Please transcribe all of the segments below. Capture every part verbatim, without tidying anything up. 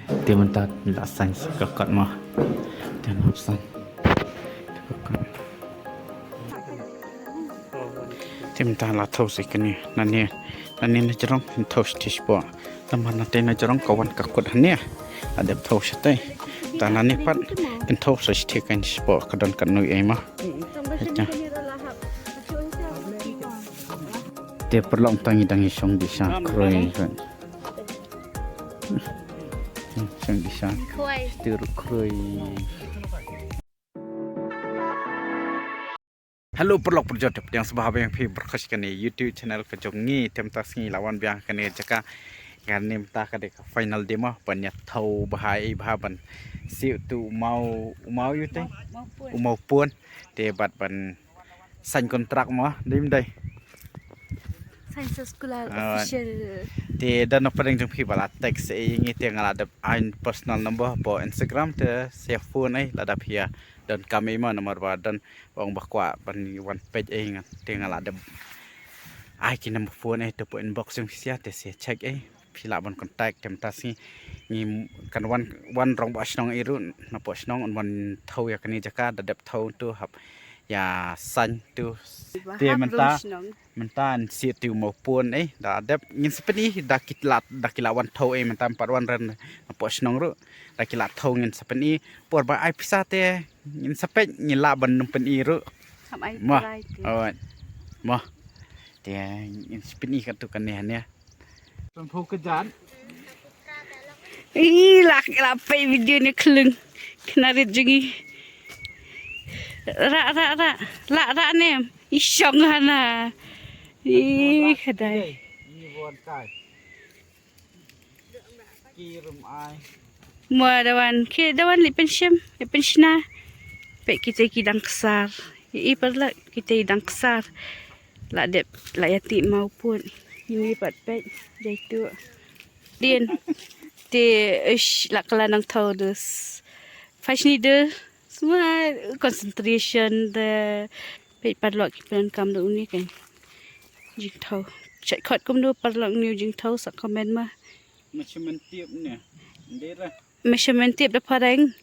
Te mynta la sain sa ka kot mo. Te nap sain. Te mynta la thaw sa kane. Nane, nane na jrong thaw sa ti spo. Tama nate na jrong ka wan ka kot hane. Adep thaw sa te. Ta nane pat kan thaw sa ti kan spo ka don ka nui ai mo. Te paralok tang i dang i song di sa kroi. Song di sa. Ti ru kroi. Hello paralok parajor, te pdiang sngewbha ba ïa phi pyrkhat kane YouTube channel ka jong ngi. Te mynta sngi la wan biang kane jaka. Kane mynta ka dei ka final demo ban ïa thaw bha i bha ban siew tu u maw, u maw ïa te. U maw pun. Te bad ban sign contract mo, dei ym dei. Sign sa school official. Te da na pdeng jong phi ba la text ïa ngi te nga la dep ai personal number hapoh Instagram te sa phone ai lada phi ïa don kam ïa mo namar ba don ba ong ba kwah ban wan peit ïa nga te nga la dep ai ki number phone ai te hapoh inbox jong phi sa te sa check ai. Phi lah ban contact te mynta sngi ngi kan wan, wan rong ba shnong i ruh na poh shnong un wan thaw ïa kane jaka da dep thaw tu hap ïa sain tu. Te mynta mynta an si tu mo pun eh da dep ngin sa pyni da ki la, da ki la wan thaw eh mynta pat wan ren na poh shnong ruh da ki la thaw ngin sa pyni por ba ai pisa te ngin sa peit ngin lah ban num pyni ruh. Mo. Mo. Te ngin sa pyni ka tu kane hane. Ih, la, la peit video ne khlung. Khynnah rit jong ngi. Ra, ra, ra. La, ra ne. I shong hana. Ih, khadai. Mo da wan. Ki da wan leit pynshim, leit pynshna. Peit kita ki dang ksar. I paralok kita i dang ksar. La dep, la ïa ti maw pun. Ini pat peit, dei tu. Din. Te, ish, la kala nang thaw dus. Fashni de. Semua concentration de. Peit paralok ki pyndonkam de uni kan. Jingthaw. Check khot kumno paralok ni jingthaw sa comment ma. Measurement tape ne. Ndera. Measurement tape da phareng.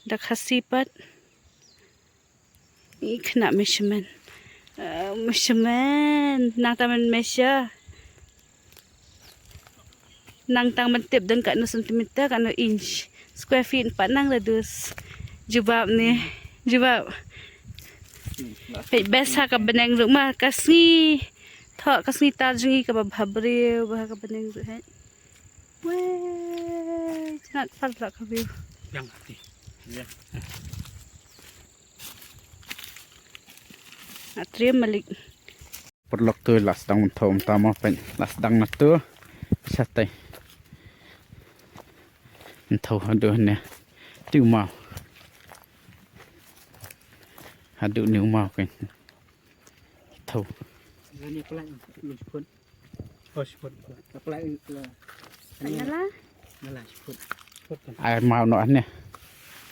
Da Khasi pat. Ih, khynnah measurement. Eh, measurement. Nang tang ban measure. Nang tang ban tip dang katno centimeter, katno inch. Square feet pat nang da dus. Jubab ne. Jubab. Peit best ha ka bneng ruh ma ka sngi. Thoh ka sngi tar jong ngi kaba bha briew bha ka bneng ruh hei. Wei, ngat paralok ka view. Yang hati. Ya. Atri malik. Paralok tu la sdang mynthaw mynta mo peit la sdang na tu. Shatai. Mynthaw haduh ne. Tu maw. Haduh ni maw kan. Thaw. Ni pelain lu seput. Oh seput. Pelain lu. Nala. Nala seput. Seput kan. Ai mau no ane.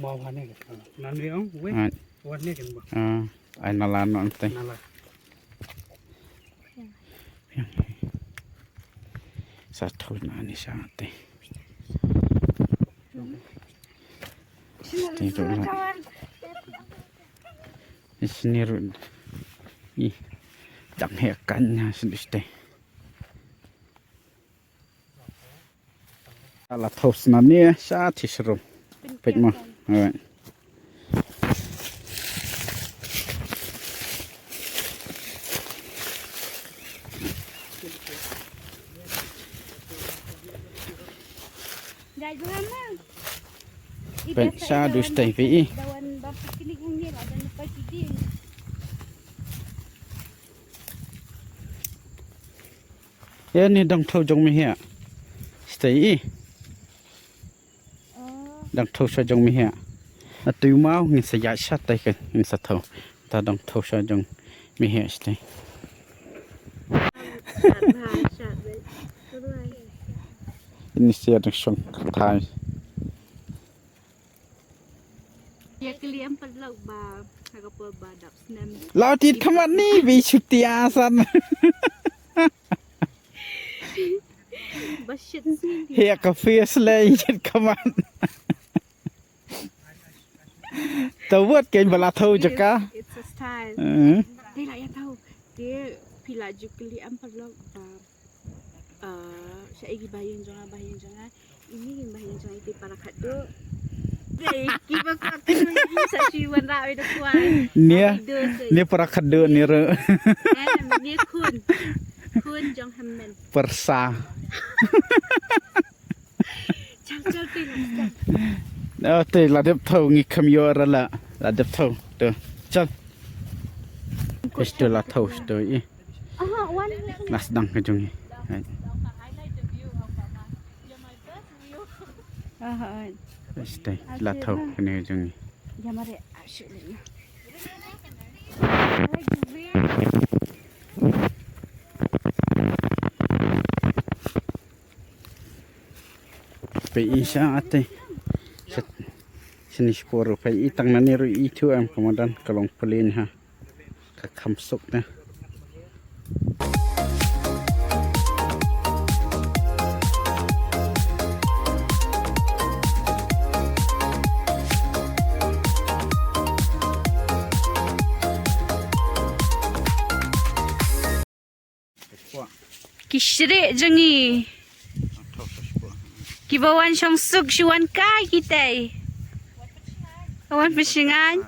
Mau ane kan. Nan ni ong weh. Wan ni kan ba. Ah, ai nala no ante. Nala. Sa thaw na ni sa ante. Ante tu la. Isni ruh. Ih. Dang he kan nya sdiste. Ala thaw sna ne sha thi srum. Pek mo. Alright. Pek sha du stai pi. Ya ni dang thaw jong mi hia. Stai i. Dang thaw sha jong mi hia. Atu mau ngin sa ya sha tai kan ngin sa thaw. Ta dang thaw sha jong mi hia stai. Ini sia dang shong thai. Ïa kylliam paralok ba ha ka por ba dap snem. Lau tit khamat ni bi shutia san. Ba shit sih. He ka face le, shit kaman. Tawat kein bala thaw jaka. It's a style. Hmm. Te la ïa thaw. Te phi la ju kylli em paralok ba, uh, sha igi bahaïing jong nga, bahaïing jong nga. Ini kin bahaïing jong nga iti para khadduh. Dei ki ba khadduh ni sa shi wan ra oi da kwai. Nia, nia para khadduh ni ru. Em, nia khun. Khun jong Hemmen. Persa. Chal, chal, te la, chal. Oh, te la dep thaw ngi kham ïoh ra la. La dep thaw. Tu. Chal. Isto la thaw, isto i. Aha, wan. Nas dang ka jong i. Hai. Aha, wan. Isto la thaw kane ka jong i. Ya mare, asyik ni. Peit i sha atei. Sha, shane shapoh ruh peit i tang nane ruh i tu em ka madan ka long plain ha. Ka kham suk te. Ki shreh jong ngi. Ki ba wan shong suk shu wan kai kitei. Wan pynshngaiñ.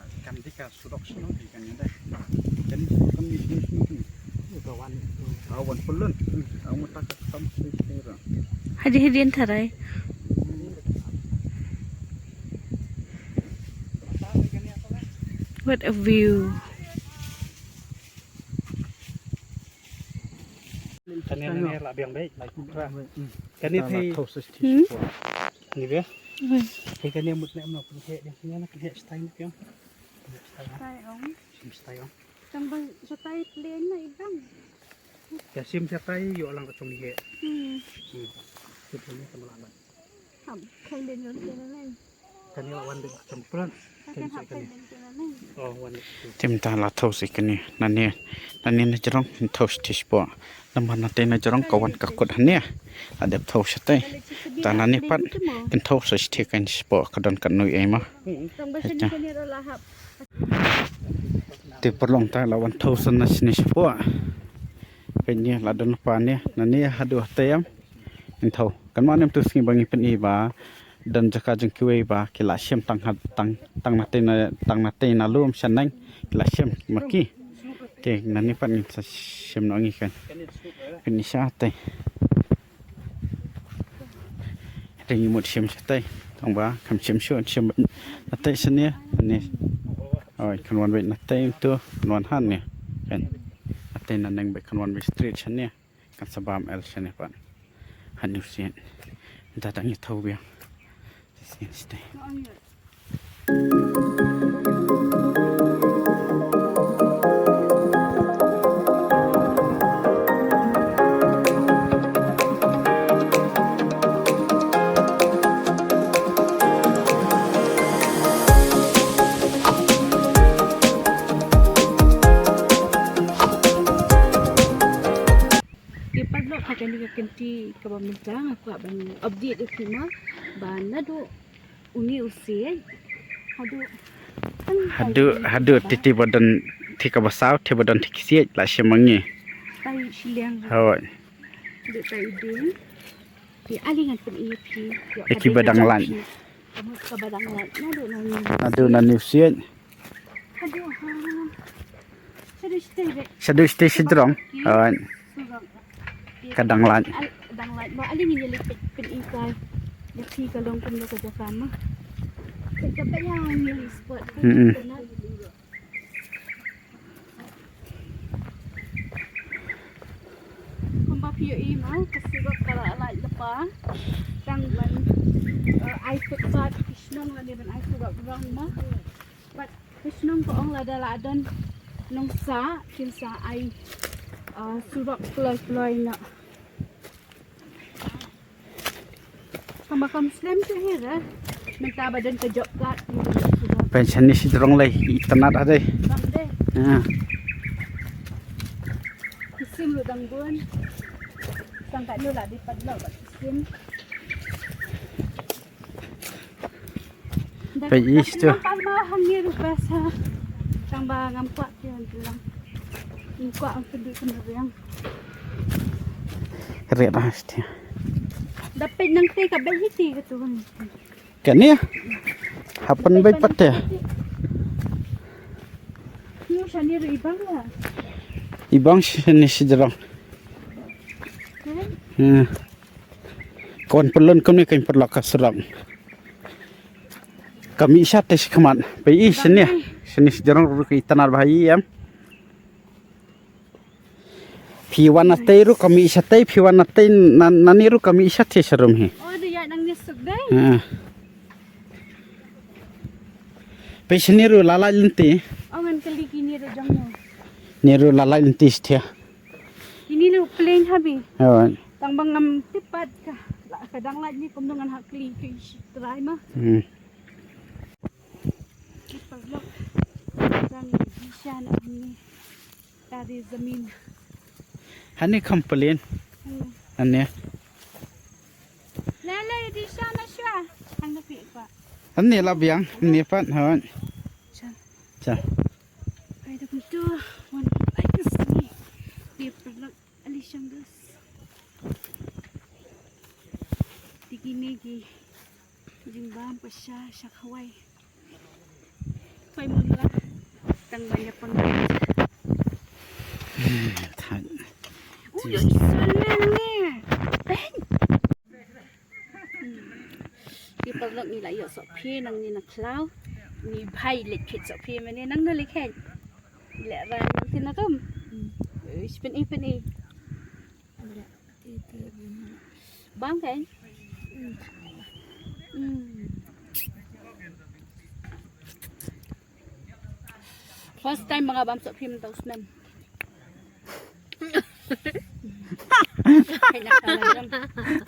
Hadien hadien tharai. What a view. Kane, kane la biang beit, la kukra. Kane phi. Hmm? Ni be. Hmm. Phi kane mut ne amno pynheh, yang kane na pynheh stai ni biang. Stai ong. Sim stai ong. Tang ba stai plain na ibang. Ya sim stai yo lang ka chong ni he. Hmm. Hmm. Sim ni sama lang. Ham, khain den yon kena neng. Kane la wan dei ba ka chong pran. Kane hap khain den kena neng. Oh, wan dei. Te mynta la thaw sha kane. Nane, nane na jrong, thaw sha te shapoh. Namar nate na jrong ka wan ka kut hangne. La dep thaw shatei. Te nane pat, kin thaw sha shatei kane shapoh, ka don katno ei ma. Hmm. Te paralok te la wan thaw sha na shane shapoh. Kane la don pa ne, nane haduh hatei em. Kin thaw. Kan mane mynta sngi ba ngi pyni ba don jaka jong kiwei ba ki la shim tang ha, tang, tang na tei na, tang na tei na lum shaneng ki la shim ma ki. Te nane pat ngin sa shim noh ngi kan. Pyni shatei. Te ngi mut shim shatei. Tang ba kham shim shuh, shim na tei shane ne. Oi, kan wan beit na tei tu, kan wan hangne. Kan. Na tei na neng beit kan wan beit straight shane. Kan sa bam el shane pat. Hanu sien. Nda dang ïa thaw biang. Sien shatei. Te paralok ha kane ka kynti kaba mynta nga kwah ban update ïa phi ma ba naduh une u siej haduh, haduh, haduh te, te ba don te kaba saw, te ba don te ki siej la shim ma ngi. Tai shiliang. Hooid. Haduh tai u dieng. Te ale ngan pyni ïa phi ïa kiba dang lait. Kaba dang lait naduh nane u siej. Haduh, ha. Shaduh shatei. Shaduh shatei shajrong. Hooid. Surok. Ka dang lait. Dang lait. Ma ale ngin ïa leit pyn, pyni kai. Ïa phi ka long kumno ka jaka ma. Ka jaka ïa ngi spot. Hmm. Kumba phi ïohi ma ka surok ka la lait lypa. Tang ban, eh, ai footpath ki shnong lane ban ai surok rong ma. Bad ki shnong ka ong lada la don nongsa kin sa ai, ah, surok kloi kloi noh. Tang ba kam slem shuh hi re. Mynta ba don ka job card. Pynshane shajrong lei itynnad ha dei. Bang dei. Ha. Ki sim ruh dang bun. Tang katno la dei pat lo ba. Peit ïa stu. Nampak ma hangne rupa sa. Tang ba ngam kwah phi han lang. Ngam kwah ang pynduh pynriang. Ret ah stu. Da peit nangtei ka beit hiti ka tu. Kane. Hapdeng beit pat te. Ïa shane ruh i bang la. I bang shane shajrong. Kan? Hmm. Ka wan pynlong kumne kan pynlong ka srong. Ka mih sha te shi khmat. Peit ïa shane. Shane shajrong ruh ka itynnad bha ïa em. Phi wan na tei ruh ka mih sha tei, phi wan na tei na, na ni ruh ka mih sha te sharum hi. Oh, da ïa nang ni suk dei. Ha. Peit shane ruh la lait lynti. Oh, ngan kylli kine ruh jong mo. Ni ruh la lait lynti sthia. Kine ruh plain habi. Ha. Tang ba ngam tip pat ka. La ka dang lait ni kumno ngan hap kylli ki shi trai ma. Hmm. Ki paralok. Dang di sha na ni. Tari zamin. Hani kham plain. Hmm. Hani. Le le di sha na sha. Hang na pi pa. Hani la biang, hani pat, ha. Cha. Cha. Ai da kumtu. Wan ai ka sini. Di paralok. Ali shang dus. Di kine ki jingbam pa sha sha khawai. Khawai mun la. Tang ban ïa pang. Than. Uy, uy, sun men ni. Bang. Ki paralok ngi la ïoh sohphi nangne na khlaw. Ngi bhai leit phit sohphi mane nang na leit khet. Leh ran nang tin na tum. Uish, pyn-i, pyn-i. Bang kan? Hmm. First time ba nga bam sohphi mynta u snem.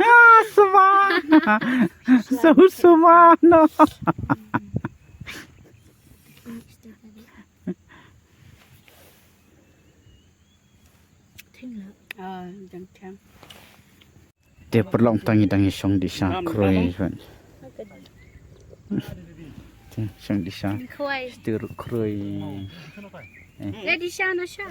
Ah, sma. So sma no. Ah, jang thiang. Te paralok tang i dang i shong di sha kroi. Te shong di sha. Kroi. Te di sha na sha.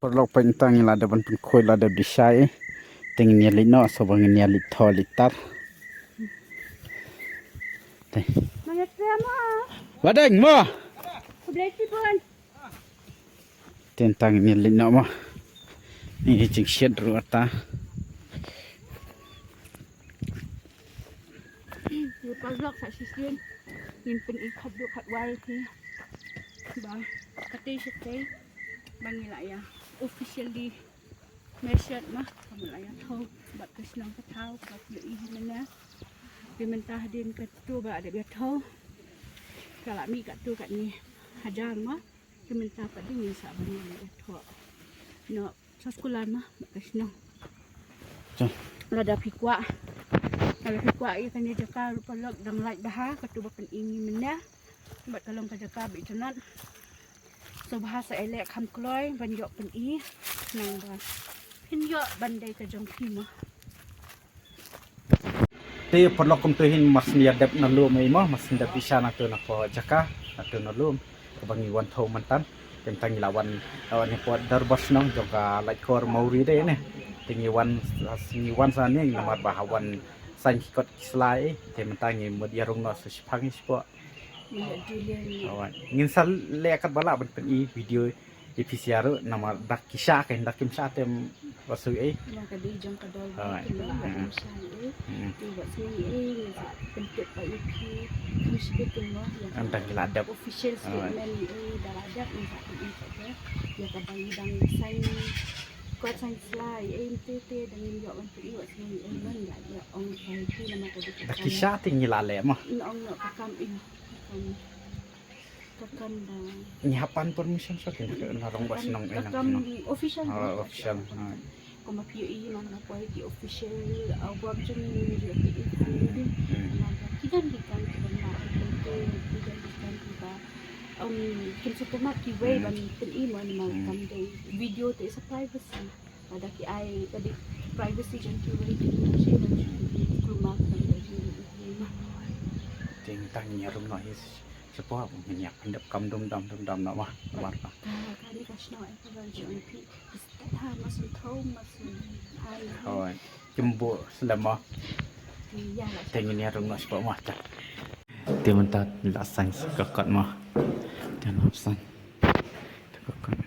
Paralok, peit tang i la dep ban pynkhoi la dep di sha. Te ngin ïa leit noh, shuwa ba ngin ïa leit thoh leit tar. Te. Wa dang mo. Te tang ngin ïa leit noh mo. Ni jingshet ruh ata. Ïa paralok sa shisien ngin pyn-i khatduh khatwai te ba katei shatei ba ngi la ïa officially married ma, ka mut la ïa thew bad ka shnong ka thaw ka phi ïohi mynne. Te mynta hadien katu ba la dep ïa thew ka la mih katu katne hajar ma. Te mynta pat dei ngin sa ban ïa thoh noh sa skul ma bad ka shnong. Lada phi kwah, lada phi kwah ïa kane jaka ruh paralok dang lait bha katu ba pyn-i ngi mynne. Bad ka long ka jaka ba itynnad. Sngewbha sa ïaleh kham kloi ban ïoh pyn-i. Nang ba phin ïoh ban dei ka jong phi ma. Te paralok kumtu hin mar shu ïa dep na lum ei mo, mar shu dep i sha na tu na pdeng jaka na tu na lum. Kaba ngi wan thew mynta. Te mynta ngi la wan, la wan hapoh dorbar shnong jong ka Laitkor Mawri de ne. Te ngi wan, ngi wan sa ne namar ba ha wan saiñ ki kot ki sla ei. Te mynta ngi mut ïa rung noh sa shiphang shipoh. Ngin sa leh katba lah ban pyn-i video. Ïa phi sha ruh namar dak ki sha kein, dak kim sha te ym wasu ei. Ïa ka dei jong ka dol ba kim sha ei. Te wat sngew ei ngin sa pyntip ba ïa phi kham shibit kin mo ïa ka. Ynda ki la dep official statement ei da la dep ngin sa pyn-i ïa ka ba ngi dang saiñ kot saiñ sla ei te te dang ngin ïoh ban pyn-i wat sngew ei man ïa ïa ong ïa phi namar ka dei ka. Dak ki sha te ngi la leh mo. Ong ïa ka kam ei. Ngi hap pan permission sa kin na rong ba shnong eh. Kam official. Official. Kumba phi ïohi man la poi ki official, uh, work jong ngi ngi ïohi ki kan ki kan ki ban ma ki kan ki kan ki ba Ong kin sa pynmap kiwei ban pyni mo, namar kam dei video te sa privacy. Lada ki ai ka dei privacy jong kiwei, ki shu ban shu pynmap ban dei jong kiwei ma. Te tang ïa rung noh hi, sha pdeng ngin ïa pyndep kam dum dam dum dam noh ma. Namar ka, ka ni ka shnong eh ka ban jong phi. Hooid. Kim buh slem mo. Te ngin ïa rung noh sha pdeng mo te. Te mynta la saiñ sa ka kot mo. Te la saiñ. Te ka kot.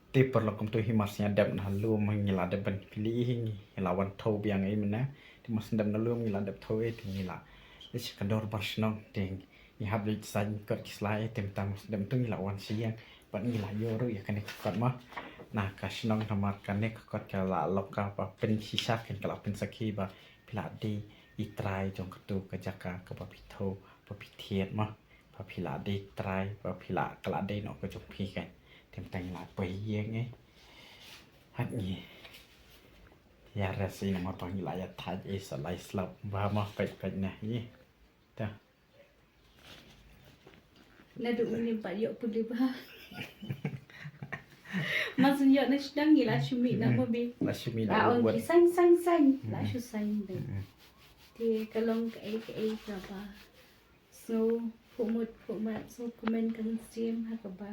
Te paralok, kumto hi mar shu ïa dep na lum, ngi la dep ban plie hi, ngi la wan thew biang ei mynne. Te mar shu dep na lum ngi la dep thew ei, te ngi la leit sha ka dorbar shnong, te ngi hap leit saiñ kot ki sla ei, te mynta mar shu dep to ngi la wan sha ïing. Bad ngi la ïoh ruh ïa kane ka kot mo na ka shnong, namar kane ka kot ka la long kaba pynshisha, kan ka la pynsakhi ba phi la dei i trai jong katu ka jaka kaba phi thew, ba phi thied mo. Ba phi la dei trai, ba phi la, ka la dei noh ka jong phi kan. Te mynta ngi la poi ïing ei. Hooid ngi ïa rest ei namar ba ngi la ïa thait ei sa lai slap ba mo, peit peit na ei. Ta. Naduh mynne pat ïoh pule bha. Mar shu ïoh na shnong ngi la shu mih na mo Bi. La shu mih na, la ong ki saiñ saiñ saiñ. La shu saiñ Bi. Te ka long kaei kaei kaba sngewphuh mut phuh mat, sngewkmen ka mynsiem ha kaba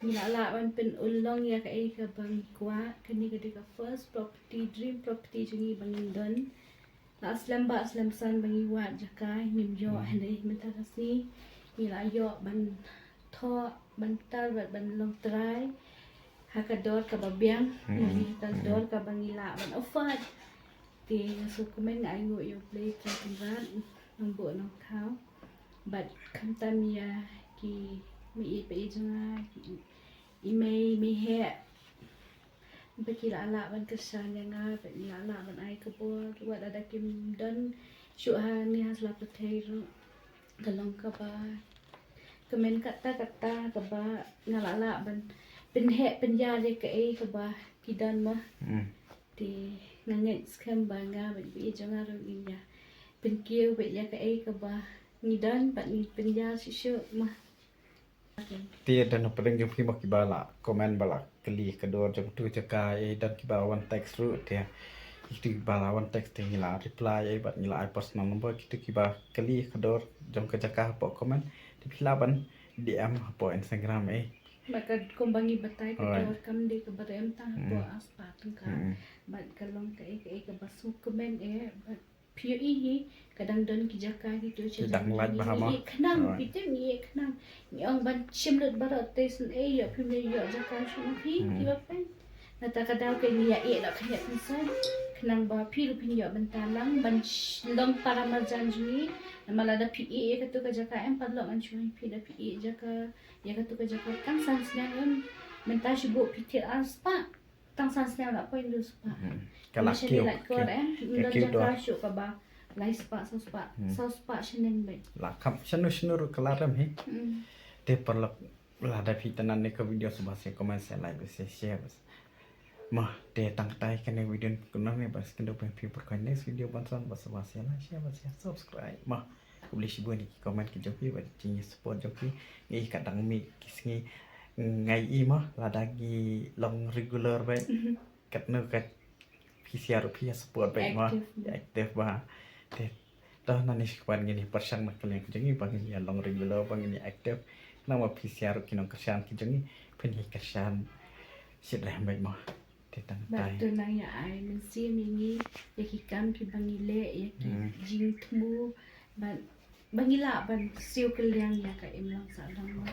ngi la lah ban pynurlong ïa kaei kaba ngi kwah. Kane ka dei ka first property, dream property jong ngi ba ngin don. La slem bah slem san ba ngi wad jaka ngim ïoh, hynrei mynta ka sngi ngi la ïoh ban thoh, ban tar bad ban long trai ha ka dor kaba biang, ha ka dor kaba ngi lah ban afford. Te nga sngewkmen, nga ainguh ïa U Blei Trai Kynrad, Nongbuh Nongthaw. Bad khamtam ïa ki mei pa i jong nga, i mei mei heh. Ba ki la lah ban kyrshan ïa nga, ba ki la lah ban ai khubor, wat lada kim don shuh hangne ha sla pyrthei ruh. Ka long kaba kmen katta katta kaba nga la lah ban pynheh pynïar ïa kaei kaba ki don mo. Te nga ngeit skhem ba nga bad i jong nga ruh ngin ïa pynkiew bad ïa kaei kaba ngi don bad ngin pynïar shuh shuh mo. Te don hapdeng jong phi mo kiba la comment ba la kylli ka dor jong tu jaka, eh, don kiba la wan text ruh, te kitu kiba la wan text te ngi la reply, eh, bad ngi la ai personal number. Kitu kiba kylli ka dor jong ka jaka hapoh comment te phi lah ban D M hapoh Instagram, eh. Bad ka kumba ngi batai ka dor kam dei kaba rem tang hapoh ar spah tyngka. Bad ka long kaei kaei kaba sngewkmen, eh, bad phi ïohi hi, ka dang don ki jaka kitu sha jaka. Ngi ïeh khnang, phi tip ngi ïeh khnang. Ngi ong ban shim lut baroh te sngewsih ïoh, phim ïoh jaka shuh ma phi kiba pyn. Nangta ka daw ka ngi ïa ïeh noh khyndiat khynsan khnang ba phi ruh phin ïoh bynta lang ban long para marjan jong ngi. Namar lada phi ïeh ïa katu ka jaka em paralok, ngan shu ong ïa phi, da phi ïeh jaka ïa katu ka jaka tang san snem em, mynta shu buh phi thied ar spah. Tang san snem la poi hynriew spah. Ka la kiew, ka kiew dor. Shuh kaba lai spah, saw spah, saw spah snem beit. La kham shano shano ruh ka la rem hi. Te paralok, lada phi tynnad ïa ka video, sngewbha share, comment, share, like, share, share. Mo, te tang katta ïa kane ka video, kumno ne, bad sngewbha phi pyrkhat next video ban sa, bad sngewbha share, like, share, bad share, subscribe. Mo. Khublei shibun ïa ki comment ki jong phi bad jingïa support jong phi. Ngi ka dang mih ki sngi ngai i mo lada ngi long regular bad katno ka phi ïa ruh phi ïa support bad mo. Active. Active bha. Te to nangne shi kwah ngin ïa pyrshang na ka liang ki jong ngi ba ngin ïa long regular, ba ngin ïa active. Namar phi ïa ruh ki nongkyrshan ki jong ngi phin ïa kyrshan shit reh bad mo. Te tang tai. Bad to nang ïa ai mynsiem ïa ngi ïa ki kam kiba ngi leh, ïa ki jingthmu, bad ba ngi lah ban siew kylliang ïa ka imlang sahlang mo.